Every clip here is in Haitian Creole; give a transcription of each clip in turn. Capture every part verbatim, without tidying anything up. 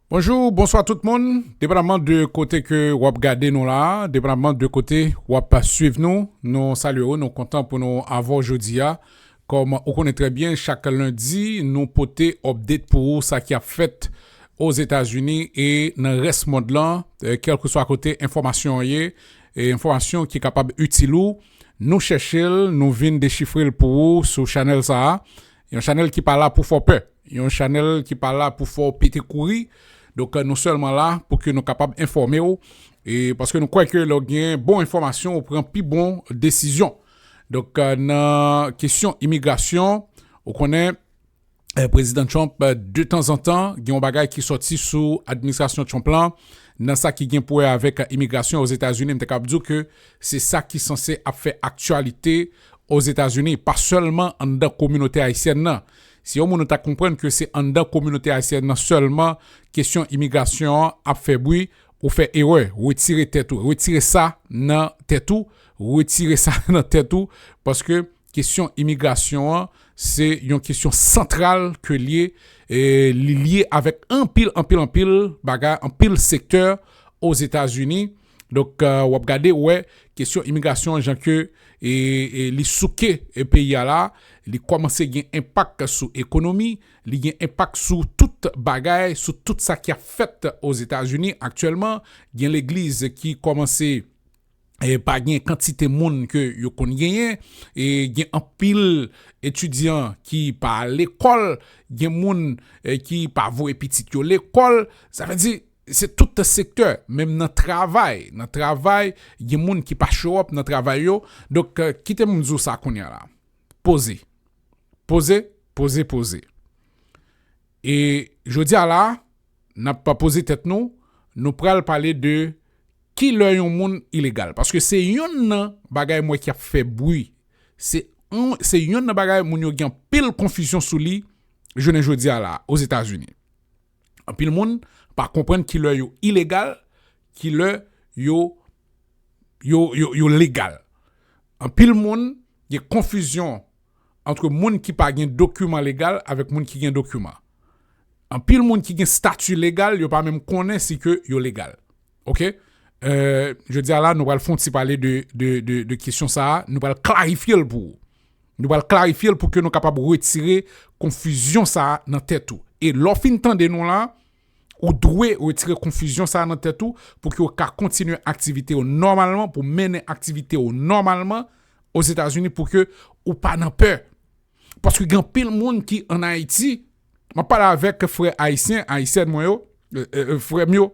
Bonjou, bonswa tout moun. Depandaman de kote ke w ap gade nou la, depandaman de kote w ap swiv nou, nou salye w, nou kontan pou nou avè w jodi a. Kòm ou konnen trè byen, chak lendi, nou pote update pou ou sa ki ap fèt Ozetazini e nan rès mond lan, eh, kèlkeswa kote enfòmasyon an ye, e enfòmasyon ki kapab itil ou, nou chèche l, nou vin dechifre l pou ou sou chanèl sa a. Yon chanèl ki pa la pou fè w pè. Yon chanèl ki pa la pou fè w pete kouri. Donk, eh, nou sèlman la pou ke nou kapab enfòme w. E paske nou kwè ke lè w gen bon enfòmasyon, ou pran pi bon desizyon. Donk, eh, nan kesyon imigrasyon, ou konnen, eh, Prezidan Trump, eh, de tanzantan, gen yon bagay ki sòti sou administrasyon Trump lan, nan sa ki gen pou wè avèk, eh, imigrasyon Ozetazini, m te kab di w ke se sa ki sanse ap fè aktyalite Ozetazini, pa sèlman anndan kominote ayisyèn nan. Si yon moun ou ta konprann ke se anndan kominote ayisyèn nan sèlman kesyon imigrasyon an ap fè bri, ou fè erè. Retire tèt ou. Retire sa nan tèt ou. Retire sa nan tèt ou. Paske kesyon imigrasyon an, se yon kesyon santral ke l ye, e li lye avèk anpil, anpil, anpil bagay, anpil sektè Ozetazini. Donk, eh, w ap gade, w wè, kesyon imigrasyon an, jan ke, e, e li souke, e, peyi a la, li kòmanse gen enpak sou ekonomi, li gen enpak sou tout bagay, sou tout sa ki ap fèt Ozetazini aktyèlman. Gen legliz ki kòmanse, e, pa gen kantite moun ke yo konn genyen, e gen anpil etidyan ki pa al lekòl, gen moun, e, ki pa voye pitit yo lekòl. Sa vle di, se tout sektè, menm nan travay. Nan travay, gen moun ki pa show up nan travay yo. Donk, eh, kite m di w sa kounye a la. Poze. Poze, poze, poze. E jodi a la, n ap poze tèt nou, nou pral pale de ki lè yon moun ilegal. Paske se yonn nan bagay m wè ki ap fè bri. Se yon, se yonn nan bagay moun yo gen anpil konfizyon sou li jounen jodi a la, Ozetazini. Anpil moun pa konprann ki lè yo ilegal, ki lè yo, yo, yo, yo legal. Anpil moun gen konfizyon ant moun ki pa gen dokiman legal avèk moun ki gen dokiman. Anpil moun ki gen stati legal, yo pa menm konnen si ke yo legal. Oke? Eh, jodi a la, nou pral fè yon ti pale de, de, de, de kesyon sa a. Nou pral klarifye l pou ou. Nou pral klarifye l pou ke nou kapab retire konfizyon sa a nan tèt ou. E lè w fin tande nou la, ou dwe retire konfizyon sa a nan tèt ou pou ke w ka kontinye aktivite w nòmalman, pou mennen aktivite w nòmalman Ozetazini, pou ke ou pa nan pè. Paske gen anpil moun ki ann Ayiti, m ap pale avèk frè ayisyen, ayisyèn mwen yo, e, e, e, frè m yo,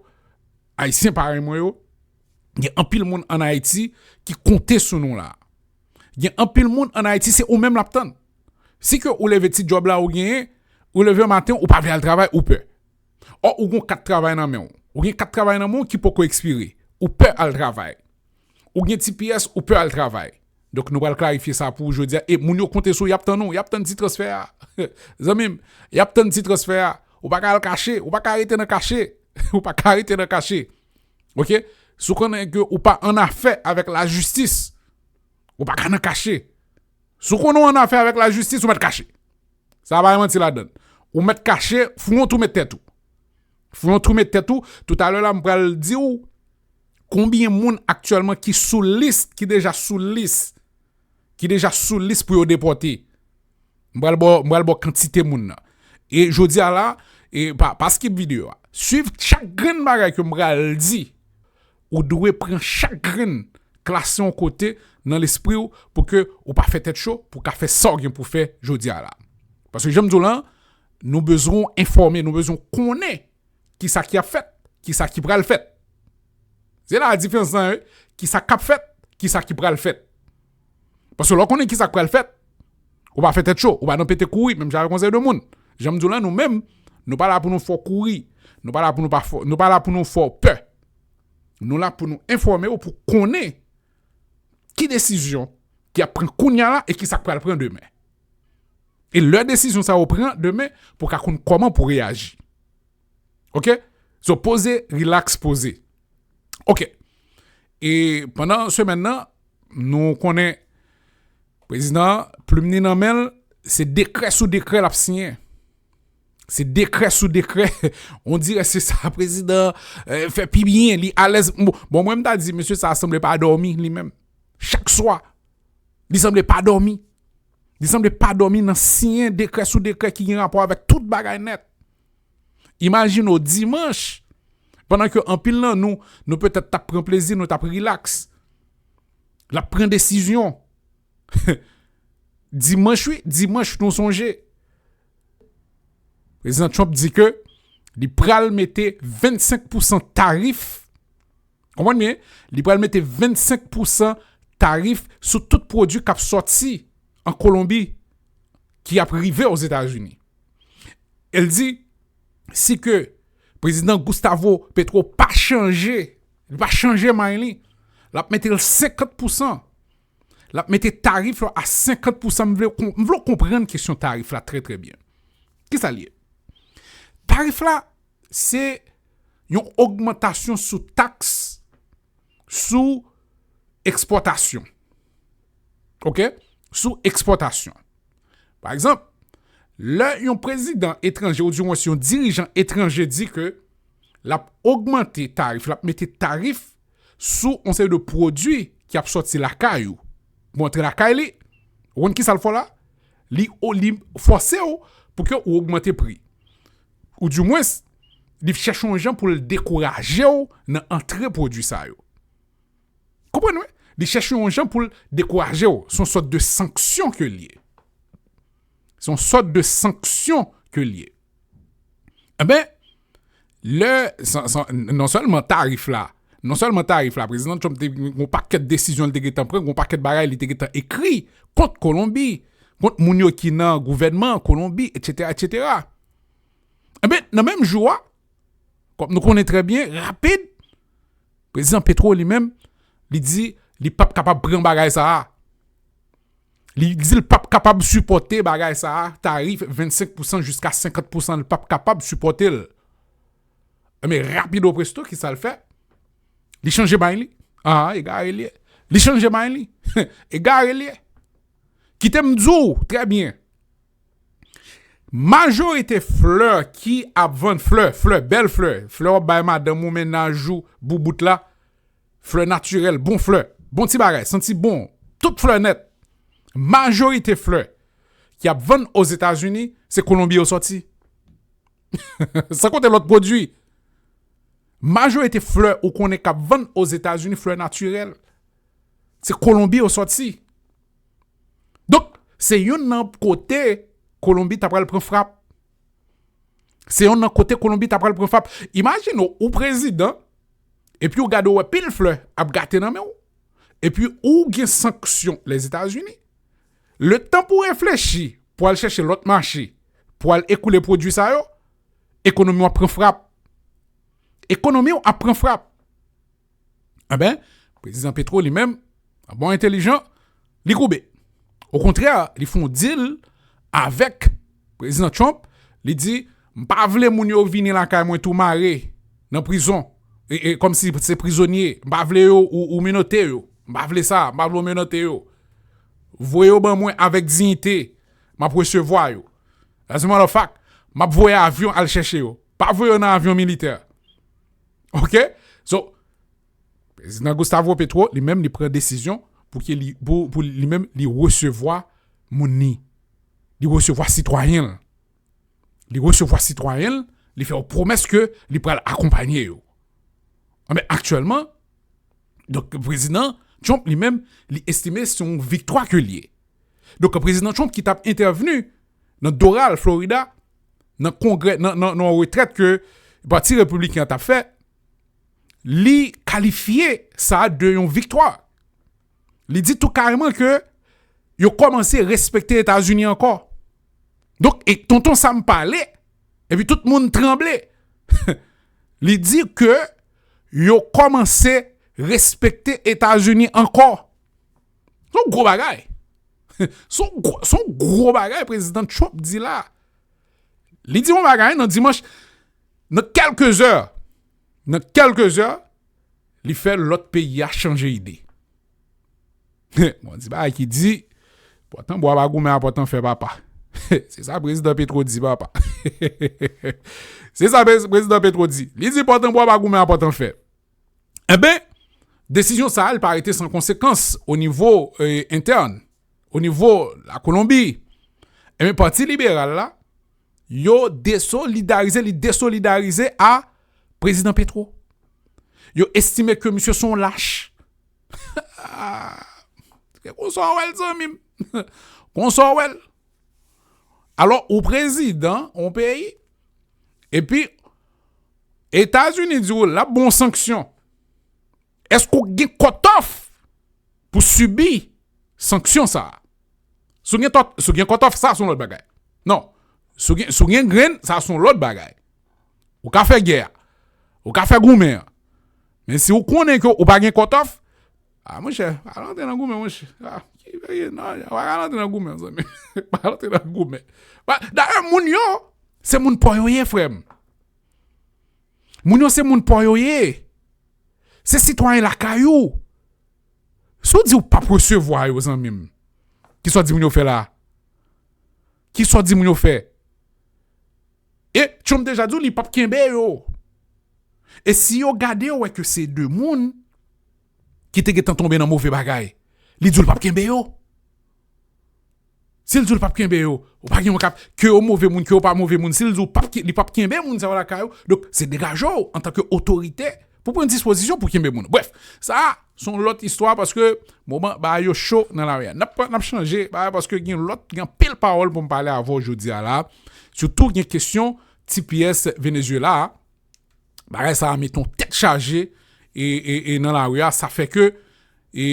ayisyen parèy mwen yo, gen anpil moun ann Ayiti ki konte sou nou la. Gen anpil moun ann Ayiti, se ou menm l ap tann. Si ke ou leve ti djòb la ou genyen, ou leve maten, ou pa vle al travay, ou pè. Ò, ou gon kat travay nan men w. Ou gen kat travay nan men w ki poko ekspire. Ou pè al travay. Ou gen ti pyès, ou pè al travay. Donk, nou pral klarifye sa pou ou jodi a. E moun yo konte sou, y ap tann ou, y ap tann ti transfè a. Zanmi m, y ap tann ti transfè a. Ou pa ka al kache, ou pa ka rete nan kache. Ou pa ka rete nan kache. Oke? Si w konnen ke ou pa an afè avèk lajistis, ou pa ka nan kache. Si w konnen w an afè avèk lajistis, ou mèt kache. Sa pa manti ladan. Ou mèt kache, fouyon tou met tèt ou. Fouyon tou met tèt ou. Toutalè la, m pral di w konbyen moun aktyèlman ki sou lis, ki deja sou lis, ki deja sou lis pou yo depòte. M pral ba w, m pral ba w kantite moun nan. E jodi a la, e pa, pa skip videyo a. Swiv chak grenn bagay ke m pral di. Ou dwe pran chak grenn, klase yon kote nan lespri w pou ke ou pa fè tèt cho, pou w ka fè sa w gen pou fè jodi a la. Paske jan m di w lan, nou bezwen w enfòme, nou bezwen w konnen kisa ki ap fèt, kisa ki pral fèt. Se la diferans lan ye, kisa k ap fèt, kisa ki pral fèt. Paske lè w konnen kisa k pral fèt, ou pa fè tèt cho, ou pa nan pete kouri, menm jan avèk yon seri de moun. Jan m di w lan, nou menm, nou pa la pou nou fè w kouri, nou pa la pou nou pa fè, nou pa la pou nou fè w pè. Nou la pou nou enfòme w, pou konnen ki desizyon ki ap pran kounye a la e kisa k pral pran demen. E lè desizyon sa yo pran demen, pou w ka konn kòman pou w reyaji. Oke? So, poze, relax, poze. Oke. E pandan semèn nan, nou konnen prezidan an, plim ni nan men l, se dekrè sou dekrè l ap siyen. Se dekrè sou dekrè. On dirè se sa prezidan, eh, fè pi byen, li alèz. Bon, bon, mwen, m ta di, mesye sa a sanble pa dòmi li menm. Chak swa, li sanble pa dòmi. Li sanble pa dòmi nan siyen dekrè sou dekrè ki gen rapò avèk tout bagay nèt. Imajine w dimanch, pandan ke anpil nan nou, nou petèt t ap pran plezi, nou t ap rilaks. L ap pran desizyon. Dimanch, wi, dimanch, nou sonje. Prezidan Trump di ke li pral mete vennsenk pousan tarif. Konprann byen? Li pral mete vennsenk pousan tarif sou tout pwodui k ap sòti an Kolonbi ki ap rive Ozetazini. El di, si ke prezidan Gustavo Petro pa chanje, li pa chanje may li, l ap mete l senkant pousan. L ap mete tarif la a senkant pousan. M vle, m vle w konprann kesyon tarif la trè, trè byen. Kisa l ye? Tarif la, se yon ogmantasyon sou taks sou ekspòtasyon. Oke? Sou ekspòtasyon. Pa egzanp, lè yon prezidan etranje, oudimwens yon dirijan etranje di ke l ap ogmante tarif, l ap mete tarif sou yon seri de pwodui ki ap sòti lakay ou, pou antre lakay li, ou konn kisa l fè w la? Li, o, li fòse w pou ke ou ogmante pri. Oudimwens, li chèche yon jan pou l dekouraje w nan antre pwodui sa yo. Konprann, wi? Li chèche yon jan pou l dekouraje w. Se yon sòt de sanksyon ke l ye. Se yon sòt de sanksyon ke l ye. Enben, lè, san, san, non sèlman tarif la, non sèlman tarif la, prezidan Trump te gen yon pakèt desizyon li te gentan pran, gen yon pakèt bagay li te gentan ekri kont Kolonbi, kont moun yo ki nan gouvènman Kolonbi, etsetera, etsetera. Enben, nan menm jou a, kòm nou konnen trè byen, rapid, prezidan Petro li menm, li di li p ap kapab pran bagay sa a. Li di l p ap kapab sipòte bagay sa a, tarif vennsenk pousan jiska senkant pousan, li p ap kapab sipòte l. Men rapido presto, kisa l fè? Li chanje may li. Ah, egare l ye. Li chanje may li. Egare l ye. Kite m di w, trè byen. Majorite flè ki ap vann, flè, flè, bèl flè, flè w ap bay madanm ou, mennaj ou, boubout la, flè natirèl, bon flè, bon ti bagay, santi bon, tout flè nèt. Majorite flè ki ap vann Ozetazini, se Kolonbi yo sòti. San konte lòt pwodui. Majorite flè ou konnen k ap vann Ozetazini, flè natirèl, se Kolonbi yo sòti. Donk, se youn nan kote Kolonbi ta pral pran frap. Se youn nan kote Kolonbi ta pral pran frap. Imajine w, ou prezidan, epi ou gade w wè pil flè ap gate nan men w, epi ou gen sanksyon Lèzetazini. Letan pou w reflechi, pou al chèche lòt mache, pou al ekoule pwodui sa yo, ekonomi w ap pran frap. Ekonomi w ap pran frap. Enben, prezidan Petro li menm, an bon entelijan, li koube. Okontrè, li fè yon deal avèk prezidan Trump, li di, "M pa vle moun yo vini lakay mwen tou mare nan prizon, e, e, kòmsi se prizonye. M pa vle yo ou, ou menote yo. M pa vle sa, m pa vle w menote yo. Voye yo ban mwen avèk diyite, m ap resevwa yo. As a matter of fact, m ap voye avyon al chèche yo. Pa voye yo nan avyon militè." Oke? So, prezidan Gustavo Petro, li menm, li pran desizyon pou ke li, pou, pou li menm, li resevwa moun ni. Li resevwa sitwayen l. Li resevwa sitwayen l, li fè yo pwomès ke li pral akonpanye yo. Enben, aktyèlman, donk, prezidan Trump, li menm, li estime se yon viktwa ke li ye. Donk, prezidan Trump ki t ap entèvni nan Doral, Florida, nan kongrè, nan, nan, nan yon retrèt ke Pati Repibliken an t ap fè, li kalifye sa de yon viktwa. Li di tou kareman ke yo kòmanse respekte Etazini ankò. Donk, e Tonton Sam pale, epi tout moun tranble. Li di ke yo kòmanse respekte Etazini ankò. Se yon gwo bagay. Se yon gwo, se yon gwo bagay prezidan Trump di la. Li di yon bagay nan dimanch, nan kèlke zè, nan kèlke zè, li fè lòt peyi a chanje ide. Bon, di bagay ki di, pòtan bwa pa goumen a pòtan fè papa. Se sa prezidan Petro di, papa. Se sa prezidan Petro di. Li di pòt an bwa pa goumen a pòt an fè. Enben, desizyon sa a, li pa rete san konsekans o nivo entèn, o nivo Lakolonbi. Enben, Pati Liberal la, yo desolidarize, li desolidarize a prezidan Petro. Yo estime ke misye se yon lach. Konsa w wè l, zanmi m. Konsa w wè l. Alò, ou prezidan yon peyi, epi Etazini di w l ap ba w sanksyon. Èske w gen kòtòf pou sibi sanksyon sa a? Si w gen kòtòf, sa se yon lòt bagay. Non. Si w gen grenn, sa se yon lòt bagay. Ou ka fè gè a. Ou ka fè goumen an. Men si w konnen ke ou pa gen kòtòf, a, monchè, pa rantre nan goumen, monchè. A, ki bagay, non, pa rantre nan goumen, zanmi. Pa rantre nan goumen. Dayè, moun yo, se moun pa w yo ye, frè m. Moun yo se moun pa w yo ye. Se sitwayen lakay ou. Si w di w p ap resevwa yo, zanmi m, kisa w di moun yo fè la? Kisa w di moun yo fè? E Trump deja di w li p ap kenbe yo. E si yo gade, yo wè ke se de moun ki te gentan tonbe nan move bagay, li di w li p ap kenbe yo. Si l di w li p ap kenbe yo, ou pa gen yon kap, ke yo move moun, ke yo pa move moun, si l di w p ap, li p ap kenbe moun sa yo lakay ou, donk se degaje w antanke otorite pou pran dispozisyon pou kenbe moun. Brèf, sa a se yon lòt istwa paske moman bagay yo cho nan lari a. N ap, n ap chanje bagay paske gen lòt, gen anpil pawòl pou m pale avè w jodi a la. Sitou gen kesyon T P S Venezuela a. Bagay sa a mete yon tèt chaje e, e, e nan lari a. Sa fè ke e,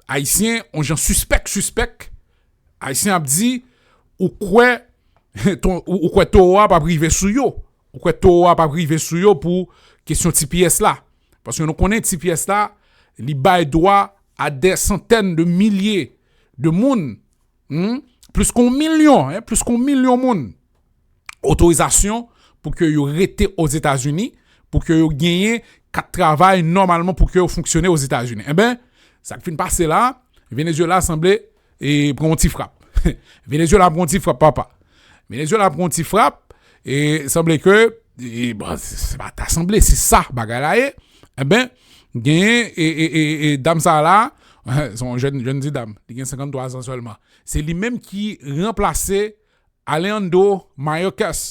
Ayisyen, yon jan sispèk, sispèk, Ayisyen ap di, ou kwè, ton, ou, ou kwè towo a p ap rive sou yo. Ou kwè towo a p ap rive sou yo pou kesyon T P S la. Paske nou konnen T P S la, li bay dwa a dè santèn de milye de moun, hmm, plis ke yon milyon, hein, plis ke yon milyon moun, otorizasyon pou ke yo rete Ozetazini, pou ke yo genyen kat travay nòmalman, pou ke yo fonksyone Ozetazini. Enben, sa k fin pase la, Venezuela sanble e pran yon ti frap. Venezuela pran yon ti frap, papa. Venezuela pran yon ti frap, e sanble ke, e, bon, se pa ta sanble, se sa bagay la ye. Enben, genyen, e, e, e, e dam sa la, se yon jèn, jèn ti dam, li gen senkanntwa zan sèlman. Se li menm ki ranplase Alejandro Mayorkas.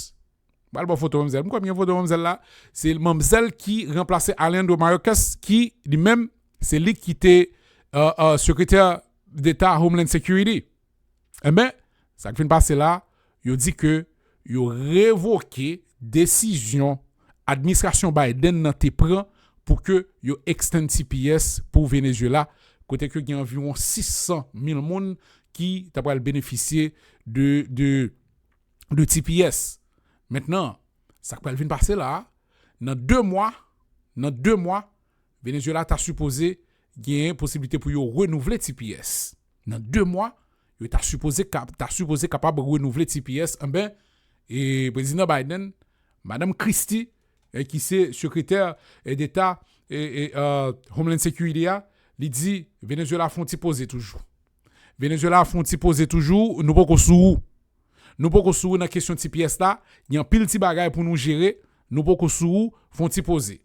M pral ba w foto manmzèl. M kwè m gen foto manmzèl la. Se manmzèl ki ranplase Alejandro Mayorkas, ki li menm, se li ki te, euh, euh, sekretè deta Homeland Security. Enben, sa k fin pase la, yo di ke yo revoke desizyon administrasyon Biden nan te pran pou ke yo extend T P S pou Venezuela, kote ke gen anviwon sis san mil moun ki ta pral benefisye de, de, de T P S. Mentnan, sa k pral vin pase la, nan de mwa, nan de mwa, Venezuela ta sipoze gen posiblite pou yo renouvle T P S. Nan de mwa, yo ta sipoze, ta sipoze kapab renouvle T P S. Enben, e prezidan Biden, madanm Christie, e ki se sekretè, e, deta, e, e, euh, Homeland Security a, li di Venezuela fè yon ti poze toujou. Venezuela fè yon ti poze toujou, nou poko sou ou. Nou poko sou ou nan kesyon T P S la, gen anpil ti bagay pou nou jere, nou poko sou ou, fè yon ti poze.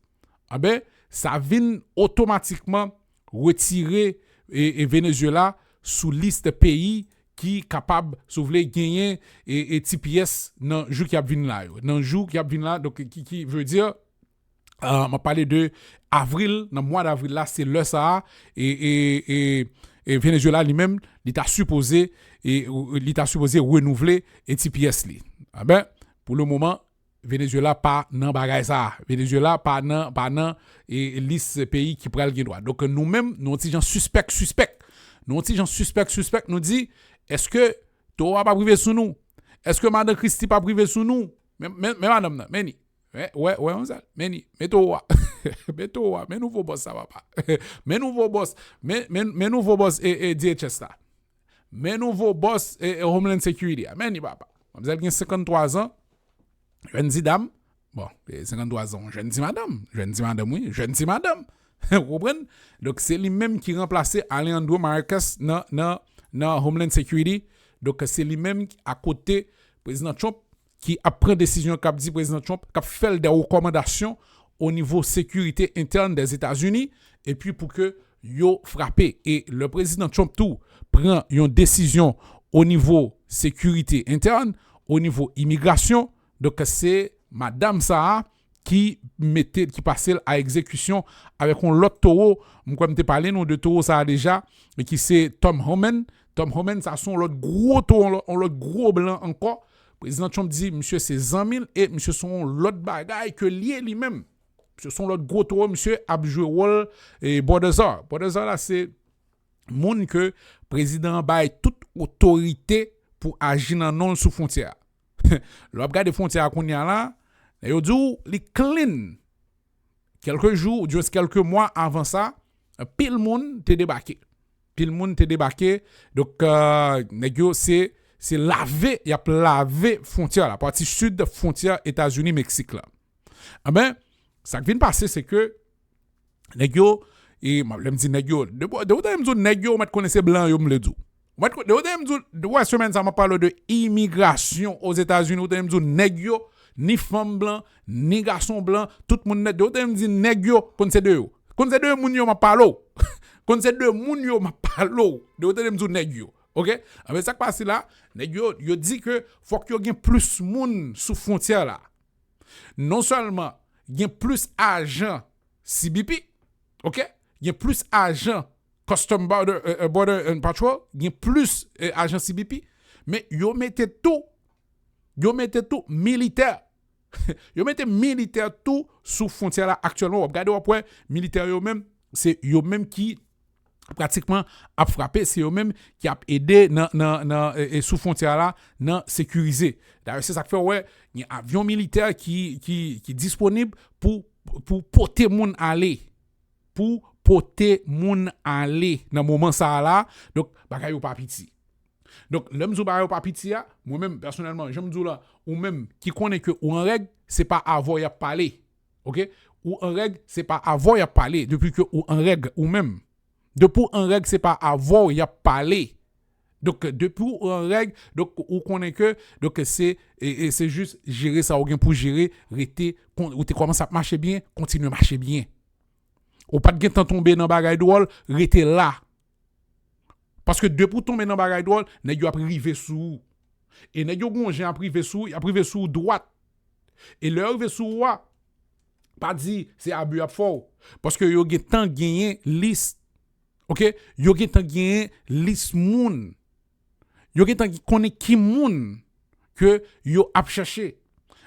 Enben, sa vin otomatikman retire, e, e Venezuela sou lis peyi ki kapab, si w vle, genyen, e, e T P S nan jou ki ap vin la yo. Nan jou ki ap vin la, donk, ki, ki vle di, euh, m ap pale de avril, nan mwa davril la, se lè sa a, e, e, e, e Venezuela li menm, li ta sipoze, e, li ta sipoze renouvle e T P S li. Enben, pou le moman, Venezuela pa nan bagay sa. Venezuela pa nan, pa nan, e, lis peyi ki pral gen dwa. Donk, nou menm, nou yon ti jan sispèk, sispèk. Nou yon ti jan sispèk, sispèk. Nou di, èske towo a p ap rive sou nou? Èske madan Christie p ap rive sou nou? Men, men, men madanm nan, men li. Wè, wè, wè, manmzèl, men li. Men towo a. Men towo a. Men nouvo bòs sa, papa. Men nouvo bòs. Men, men, men nouvo bòs, e, e, D H S la. Men nouvo bòs, e, e, Homeland Security a. Men li, papa. Manmzèl gen senkanntwa zan. Jèn ti dam. Bon, e, senkanntwa zan, jèn ti madanm. Jèn ti madanm, wi. Jèn ti madanm. Ou konprann? Donk, se li menm ki ranplase Alejandro Mayorkas nan, nan, nan Homeland Security. Donk, se li menm akote Prezidan Trump ki ap pran desizyon, k ap di Prezidan Trump, k ap fè l de rekòmandasyon o nivo sekirite entèn dèzetazini, epi pou ke yo frape. E lè Prezidan Trump tou pran yon desizyon o nivo sekirite entèn, o nivo imigrasyon, donk, se madanm sa a ki mete, ki pase l a egzekisyon avèk yon lòt towo. M kwè m te pale nou de towo sa a deja, e ki se Tom Homan. Tom Homan, sa se yon lòt gwo towo, yon lòt, yon lòt gwo blan ankò. Prezidan Trump di misye se zanmi l e misye se yon lòt bagay ke l ye li menm. Misye se yon lòt gwo towo, misye ap jwe wòl e Balthazar. Balthazar la se moun ke prezidan an bay tout otorite pou aji nan non l sou fwontyè a. Lè w ap gade fwontyè a kounye a la, nèg yo di w li clean. Kèlke jou, oudimwens kèlke mwa avan sa, anpil moun te debake. Anpil moun te debake. Donk, euh, nèg yo se, se lave, y ap lave fwontyè la, pati sid fwontyè Etazini-Meksik la. Anben, sa k vin pase, se ke nèg yo, e m- lè m di nèg yo, de, de ou tande m di w nèg yo, ou mèt konnen se blan yo m vle di w. Ou mèt kon- de ou tande m di w, de ou wè semèn sa m ap pale w de imigrasyon Ozetazini, ou tande m di w nèg yo, ni fanm blan, ni gason blan, tout moun nèt, de ou tande m di nèg yo, konn se de yo. Konn se de moun yo m ap pale w. Konn se de moun yo m ap pale w. De ou tande m di w nèg yo. Oke? Anben, sa k pase la, nèg yo, yo di ke fòk yo gen plis moun sou fwontyè la. Non sèlman gen plis ajan C B P, oke? Gen plis ajan Custom Border, euh, euh, Border and Patrol, gen plis, euh, ajan C B P, men yo mete tou, yo mete tou militè. Yo mete militè tou sou fwontyè la aktyèlman. W ap gade, w ap wè militè yo menm, se yo menm ki pratikman ap frape, se yo menm ki ap ede nan, nan, nan, e, e sou fwontyè la, nan sekirize. Dayè, se sa k fè w wè, gen avyon militè ki, ki, ki disponib pou, pou pote moun ale. Pou pote moun ale nan moman sa a la. Donk, bagay yo pa piti. Donk, lè m di w bagay yo pa piti a, mwen menm, pèsonèlman, jan m di w la, ou menm ki konnen ke ou an règ, se pa avè w y ap pale. Oke? Ou an règ, se pa avè w y ap pale, depi ke ou an règ ou menm. Depi w an règ, se pa avè w y ap pale. Donk, depi w an règ, donk, ou konnen ke, donk, se, e, e se jis jere sa ou gen pou jere, rete, kon- ou te kòmanse ap mache byen, kontinye mache byen. Ou pa t gentan tonbe nan bagay dwòl, rete la. Paske depi w tonbe nan bagay dwòl, nèg yo ap rive sou ou. E nèg yo gon jan ap rive sou ou, y ap rive sou ou dwat. E lè yo rive sou ou a, pa di se abi y ap fè w. Paske yo gentan genyen lis, oke? Yo gentan genyen lis moun. Yo gentan konnen ki moun ke yo ap chache.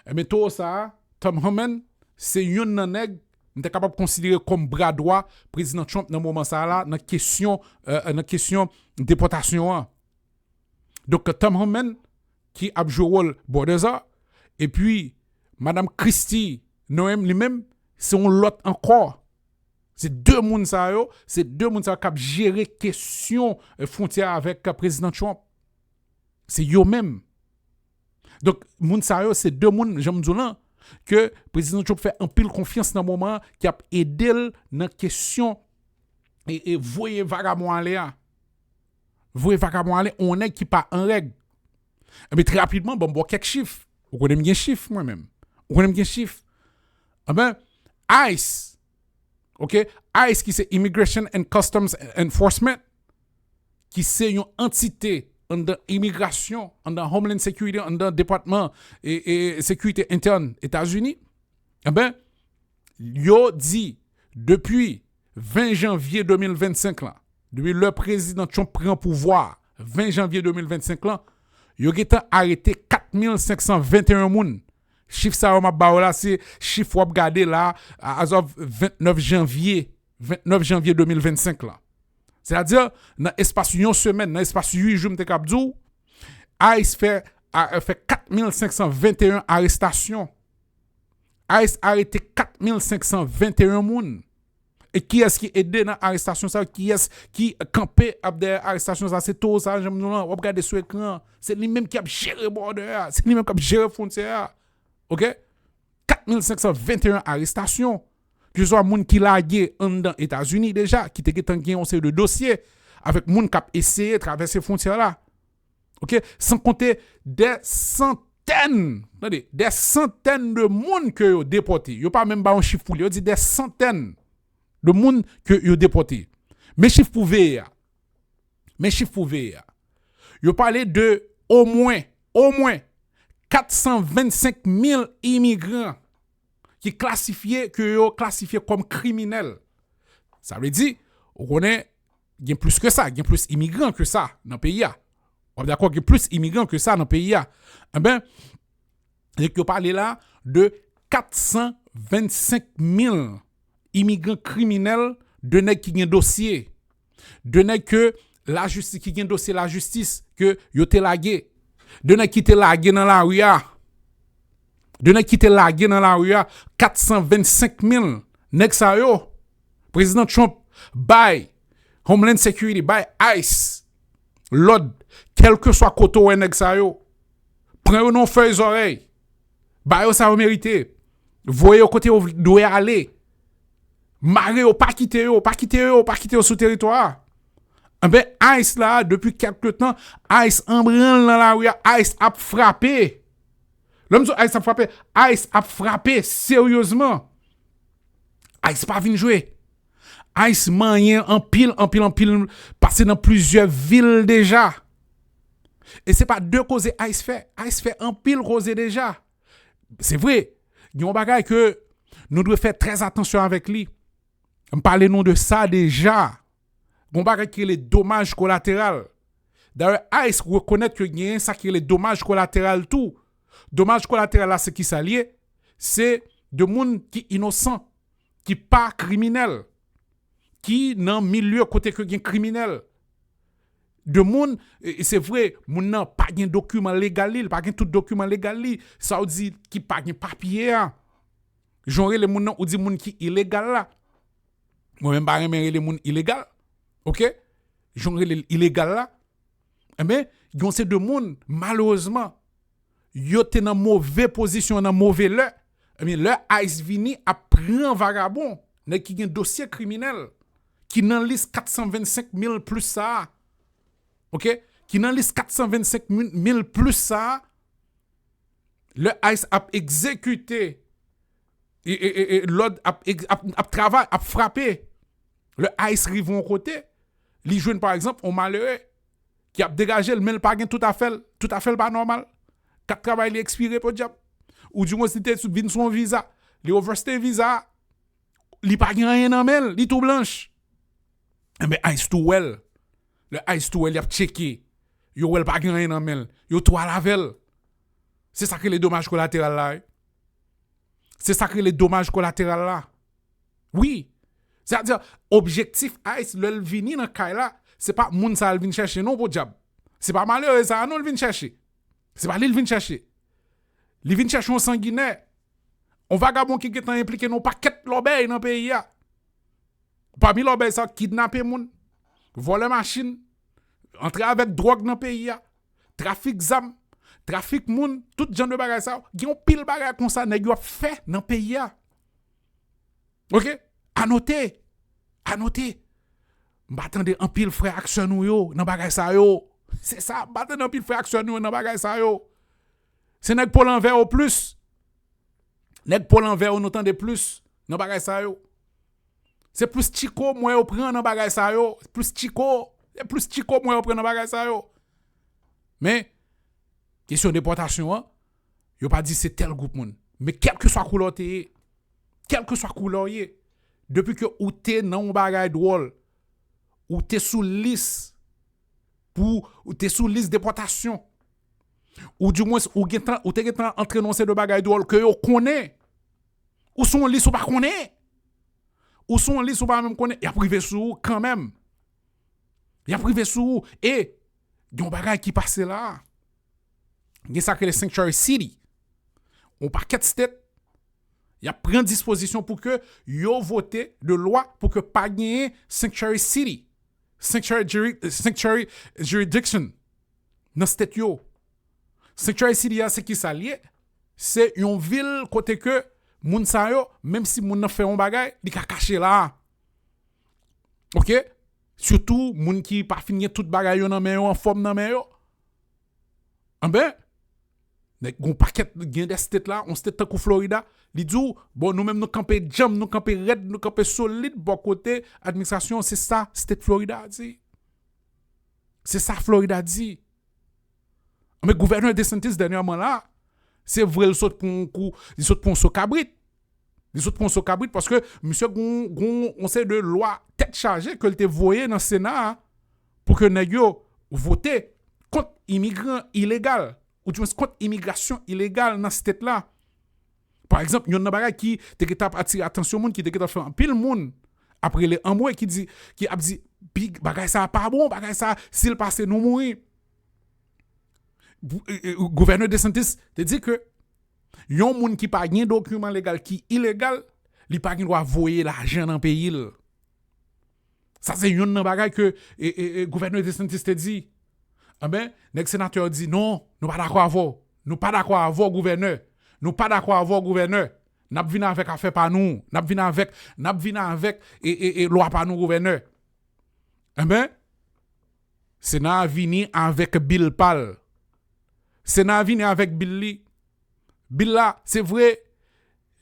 Enben, towo sa a, Tom Homan, se youn nan nèg m te kapab konsidere kòm bra dwa Prezidan Trump nan moman sa a la, nan kesyon, euh, nan kesyon depòtasyon an. Donk, Tom Homan, ki ap jwe wòl Balthazar, epi Madanm Kristi Noem li menm, se yon lòt ankò. Se de moun sa yo, se de moun sa yo k ap jere kesyon, eh, fwontyè avèk Prezidan Trump. Se yo menm. Donk, moun sa yo, se de moun, jan m di w lan, ke Prezidan Trump fè anpil konfyans nan moman an, ki ap ede l nan kesyon e, e voye vagabon ale a. Voye vagabon ale, yon nèg ki pa an règ. Enben, trè rapidman, ban m ba w kèk chif. Ou konnen m gen chif, mwen menm. Ou konnen m gen chif. Enben, ice, oke? ice ki se Immigration and Customs Enforcement, ki se yon antite anndan imigrasyon, anndan Homeland Security, anndan Depatman e, e Sekirite Entèn Etazini, enben, yo di, depi ven janvye de mil vennsenk lan, depi lè Prezidan Trump pran pouvwa a, ven janvye de mil vennsenk lan, yo gentan arete kat mil senk san venteyen moun. Chif sa yo m ap ba w la, se chif w ap gade la, as of vennèf janvye, vennèf janvye de mil vennsenk lan. Sètadi, nan espas yon semèn, nan espas uit jou, m te kab di w, ice fè, a, fè kat mil senk san venteyen arestasyon. ice arete kat mil senk san venteyen moun. E kiyès ki ede nan arestasyon sa yo? Kiyès ki kanpe ap dèyè arestasyon sa yo? Se towo sa, jan m di w lan, w ap gade sou ekran an. Se li menm ki ap jere bòdè a. Se li menm k ap jere fwontyè a. Oke? Kat mil senk san venteyen arestasyon. Keseswa moun ki lage anndan Etazini deja, ki te gentan gen yon seri de dosye avèk moun k ap eseye travèse fwontyè la. Ok, san konte dè santèn, tande, dè santèn de moun ke yo depòte. Yo pa menm ba yon chif pou li, yo di dè santèn de moun ke yo depòte. Men chif pou veye a. Men chif pou veye a. Yo pale de omwen, omwen kat san vennsenk mil imigran ki klasifye, ke yo klasifye kòm kriminèl. Sa vle di, ou konnen, gen plis ke sa, gen plis imigran ke sa nan peyi a. W ap dakò, gen plis imigran ke sa nan peyi a. Enben, nèg yo pale la de kat san vennsenk mil imigran kriminèl, de nèg ki gen dosye, de nèg ke lajistis, ki gen dosye lajistis ke yo te lage, de nèg ki te lage nan lari a, de nèg ki te lage nan lari a, kat san vennsenk mil nèg sa yo, Prezidan Trump bay Homeland Security, bay ICE lòd, kèlkeswa kote w wè nèg sa yo, pran yo nan fèy zòrèy, ba yo sa yo merite, voye yo kote yo dwe ale, mare yo, pa kite yo, pa kite yo, pa kite yo sou teritwa a. Enben, ICE la, depi kèlke tan, ICE an branl nan lari a, ICE ap frape. Lè m di w ICE ap frape, ICE ap frape seryezman. ICE pa vin jwe. ICE manyen anpil, anpil, anpil, pase nan plizyè vil deja. E se pa de koze ICE fè. ICE fè anpil koze deja. Se vre, gen yon bagay ke nou dwe fè trè atansyon avèk li. M pale nou de sa deja. Gen yon bagay ki rele domaj kolateral. Dayè, ICE rekonèt ke genyen sa ki rele domaj kolateral tou. Domaj kolateral la, se ki sa l ye? Se de moun ki inosan, ki pa kriminèl, ki nan milye kote ke gen kriminèl. De moun, e, e se vre, moun nan pa gen dokiman legal li, li pa gen tout dokiman legal li. Sa w di ki pa gen papye a. Jan w rele moun nan, ou di moun ki ilegal la. Mwen menm pa renmen rele moun ilegal. Ok? Jan w rele l ilegal la. Enben, gen yon seri de moun, malerezman, yo te nan move pozisyon, nan move lè. Enben, lè ICE vini ap pran vagabon, nèg ki gen dosye kriminèl, ki nan lis kat san vennsenk mil plis sa a. Ok? Ki nan lis kat san vennsenk mil plis sa a, lè ICE ap egzekite, e, e, e, e, lòd ap, ap, ap travay, ap frape, lè ICE rive yon kote, li jwenn, pa egzanp, yon malere ki ap degaje l, men l pa gen tout afè l, tout afè l pa nòmal. Kat travay li ekspire, podyab. Oudimwens, li te vin sou yon viza, li overstay viza, li pa gen anyen nan men l, li tou blanch. Enben, ICE tou wè l. Lè ICE tou wè l, y ap tcheke. Yo wè l pa gen anyen nan men l. Yo tou al avè l. Se sa k rele domaj kolateral la, wi. Se sa k rele domaj kolateral la. Wi. Sètadi, objektif ICE, lè l vini nan kay la, se pa moun sa a l vin chèche, non, podyab. Se pa malere sa a, non, l vin chèche. Se pa li l vin chèche. Li vin chèche yon sanginè. Yon vagabon ki gentan enplike nan yon pakèt lòbèy nan peyi a. Pami lòbèy sa, kidnape moun, vòlè machin, antre avèk dwòg nan peyi a, trafik zam, trafik moun, tout jan de bagay sa yo. Gen yon pil bagay konsa nèg yo ap fè nan peyi a. Ok? Anote. Anote. M pa tande anpil frè ak sè nou yo nan bagay sa yo. Se sa, m pa tande anpil frè ak sè nou yo nan bagay sa yo. Se nèg po lanvè yo plis. Nèg po lanvè yo nou tande plis nan bagay sa yo. Se plis tchiko m wè yo pran nan bagay sa yo. Plis tchiko. Se plis tchiko m wè yo pran nan bagay sa yo. Men, kesyon depòtasyon an, yo pa di se tèl gwoup moun. Men kèlkeswa koulè w te ye, kèlkeswa koulè w ye, depi ke ou te nan yon bagay dwòl, ou te sou lis pou, ou te sou lis depòtasyon, oudimwens ou gentan, ou te gentan antre nan yon seri de bagay dwòl ke yo konnen. Ou sou yon lis ou pa konnen. Ou sou yon lis ou pa menm konnen. Y ap rive sou ou kanmenm. Y ap rive sou ou. E, gen yon bagay ki pase la a. Gen sa k rele Sanctuary City. Yon pakèt state, y ap pran dispozisyon pou ke yo vote de lwa pou ke pa genyen Sanctuary City. Sanctuary, juri- Sanctuary Jurisdiction nan state yo. Sanctuary City a, se ki sa l ye? Se yon vil kote ke moun sa yo, menm si moun nan fè yon bagay, li ka kache la a. Ok? Sitou moun ki pa fin gen tout bagay yo nan men yo, anfòm nan men yo. Anben, nèg, gon pakèt, gen de state la, yon state tankou Florida, li di w, bon, nou menm nou kanpe djanm, nou kanpe rèd, nou kanpe solid bò kote administrasyon, se sa state Florida a di. Se sa Florida di. Men gouvènè DeSantis dènyèman la, se vre l sot pran yon kou, li sot pran yon so kabrit. Li sot pran yon so kabrit paske misye gon, gon, yon seri de lwa tèt chaje ke l te voye nan Sena a pou ke nèg yo vote kont imigran ilegal, oudimwens kont imigrasyon ilegal nan state la. Pa egzanp, youn nan bagay ki te gentan ap atire atansyon moun, ki te gentan fè anpil moun ap rele anmwe, ki di, ki ap di, "Big, bagay sa pa bon, bagay sa, si l pase, nou mouri." Gou-, e, e, Gouvènè DeSantis te di ke yon moun ki pa gen dokiman legal, ki ilegal, li pa gen dwa voye lajan nan peyi l. Sa se youn nan bagay ke, e, e, e, Gouvènè DeSantis te di. Anben, nèg senatè yo di, "Non, nou pa dakò avè w. Nou pa dakò avè w, gouvènè. Nou pa dakò avè w, gouvènè. N ap vin avèk afè pa nou. N ap vin avèk, n ap vin avèk, e, e, e, lwa pa nou, gouvènè." Anben, Sena a vini avèk bil pa l. Sena a vini avèk bil li. Bil la, se vre,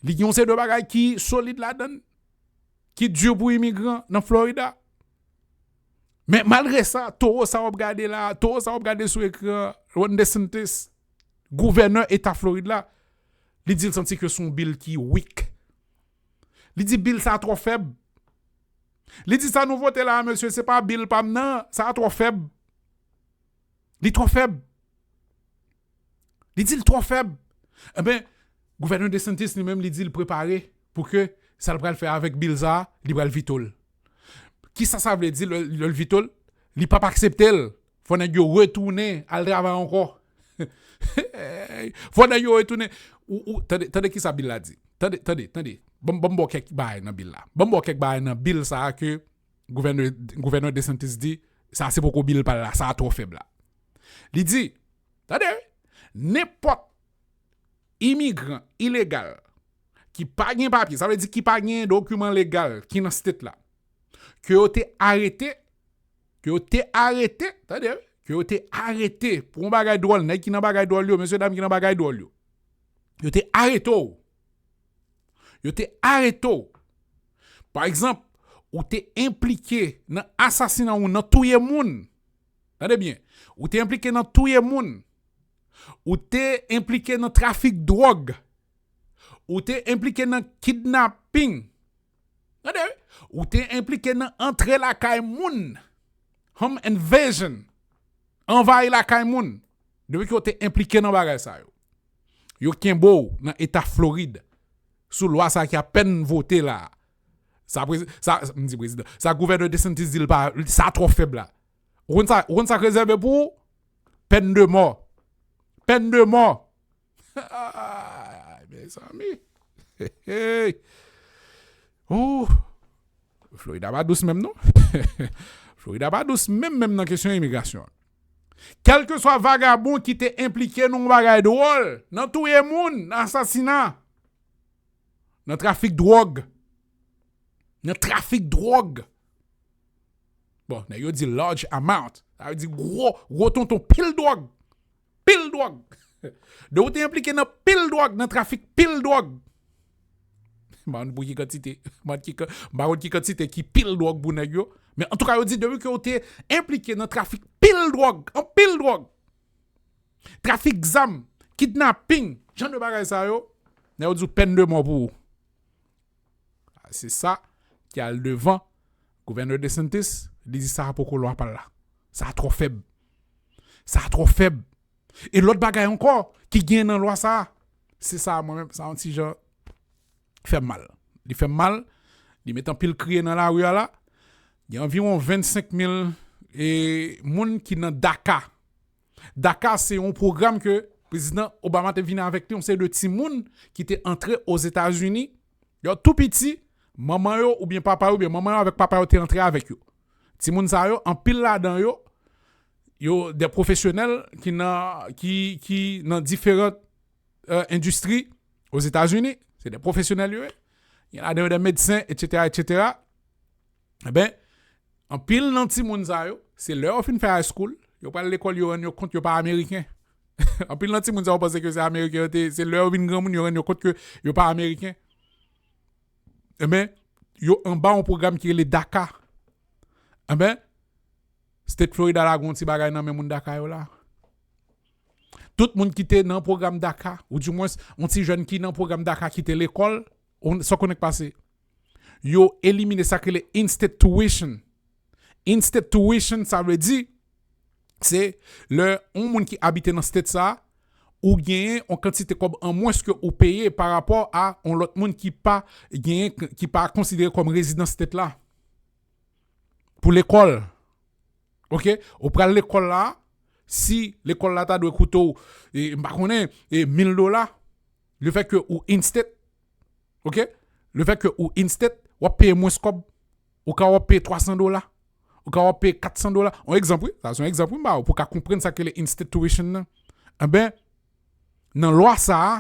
li gen yon seri de bagay ki solid ladan l, ki di pou imigran nan Florida. Men malgre sa, towo sa w ap gade la, towo sa w ap gade sou ekran, Ron DeSantis, gouvènè eta Florid la, li di l santi ke se yon bil ki weak. Li di bil sa twò fèb. Li di sa nou vote la, mesye, se pa bil pa m nan, sa twò fèb. Li twò fèb. Li di l twò fèb. Enben, gouvènè DeSantis li menm, li di l prepare pou ke sa l pral fè avèk bil sa a, li pral veto l. Kisa sa vle di lè, lè l veto l? Li p ap aksepte l. Fò nèg yo retounen al travay ankò. Fò nèg yo retounen. Ou, ou, tande, tande kisa bil la di. Tande, tande, tande. Ban m, ban m ba w kèk bagay nan bil la. Ban m ba w kèk bagay nan bil sa a ke gouvènè, gouvènè DeSantis di, sa se poko bil pa l la, sa twò fèb la. Li di, tande, nenpòt imigran ilegal ki pa gen papye, sa vle di ki pa gen dokiman legal ki nan state la, ke yo te arete, ke yo te arete, tande, ke yo te arete pou yon bagay dwòl, nèg ki nan bagay dwòl yo, mesye dam ki nan bagay dwòl yo. Yo te arete w. Yo te arete w. Pa egzanp, ou te enplike nan asasina ou nan touye moun. Tande byen. Ou te enplike nan touye moun. Ou te enplike nan trafik dwòg. Ou te enplike nan kidnaping. Tande, wi. Ou te enplike nan antre lakay moun. Home invasion. Anvayi lakay moun. Depi ke w te enplike nan bagay sa yo, yo kenbe w nan eta Florid sou lwa sa ki apèn vote la. Sa, prezi-, sa, m di prezidan, sa gouvènè DeSantis di l pa, sa twò fèb la. Ou konn sa, ou konn sa k rezève pou ou? Pèn de mò. Pèn de mò. Ay, mezanmi. Hey, hey. Oh. Florida pa dous menm, non. Florida pa dous menm, menm nan kesyon imigrasyon. Kèlkeswa vagabon ki te enplike nan yon bagay dwòl, nan touye moun, nan asasina, nan trafik dwòg, nan trafik dwòg. Bon, nèg yo di large amount. Sa vle di gwo, gwo tonton pil dwòg. Pil dwòg. De ou te enplike nan pil dwòg, nan trafik pil dwòg. M pa konn pou ki kantite, m pa konn ki kan-, m pa konn ki kantite ki pil dwòg pou nèg yo. Men antouka, yo di depi ke ou te enplike nan trafik pil dwòg, anpil dwòg, trafik zam, kidnaping, jan de bagay sa yo, nèg yo di w pèn de mò pou ou. Se sa ki al devan gouvènè DeSantis, li di sa poko lwa pa l la. Sa twò fèb. Sa twò fèb. E lòt bagay ankò ki gen nan lwa sa, se sa mwen menm, sa yon ti jan fè m mal. Li fè m mal, li met anpil kriye nan lari a la. Gen anviwon vennsenk mil, e, moun ki nan DACA. DACA se yon pwogram ke prezidan Obama te vini avèk li, yon seri de timoun ki te antre Ozetazini. Yo tou piti, manman yo oubyen papa yo, oubyen manman yo avèk papa yo te antre avèk yo. Timoun sa yo, anpil ladan yo, yo de pwofesyonèl ki nan, ki, ki nan diferan, e, endistri Ozetazini. Se de pwofesyonèl yo ye. Gen ladan yo de medsen, etsetera, etsetera. Enben, anpil nan timoun sa yo, se lè yo fin fè high school, yo pral lekòl, yo rann yo kont yo pa ameriken. Anpil nan timoun sa yo panse ke se Ameriken yo te, se lè yo vin granmoun, yo rann yo kont ke yo pa Ameriken. Enben, yo anba yon pwogram ki rele DACA. Enben, State Florida la gen yon ti bagay nan men moun DACA yo la. Tout moun ki te nan pwogram DACA, ou dimwens, yon ti jèn ki nan pwogram DACA ki te lekòl, ou, sa w konnen k pase? Yo elimine sa k rele in-state tuition. In-state tuition, sa vle di, se lè yon moun ki abite nan state sa, ou genyen yon kantite kòb an mwens ke ou peye pa rapò a yon lòt moun ki pa genyen, ki pa konsidere kòm rezidan state la. Pou lekòl. Oke? Ou pral lekòl la, si lekòl la ta dwe koute w, e, m pa konnen, e, mil dola, le fè ke ou in-state, oke? Le fè ke ou in-state, w ap peye mwens kòb. Ou ka w ap peye twa san dola. Ou ka w ap peye kat san dola. Yon egzanp, wi. Sa se yon egzanp, wi, m ba ou, pou w ka konprann sa k rele in-state tuition nan. Enben, nan lwa sa a,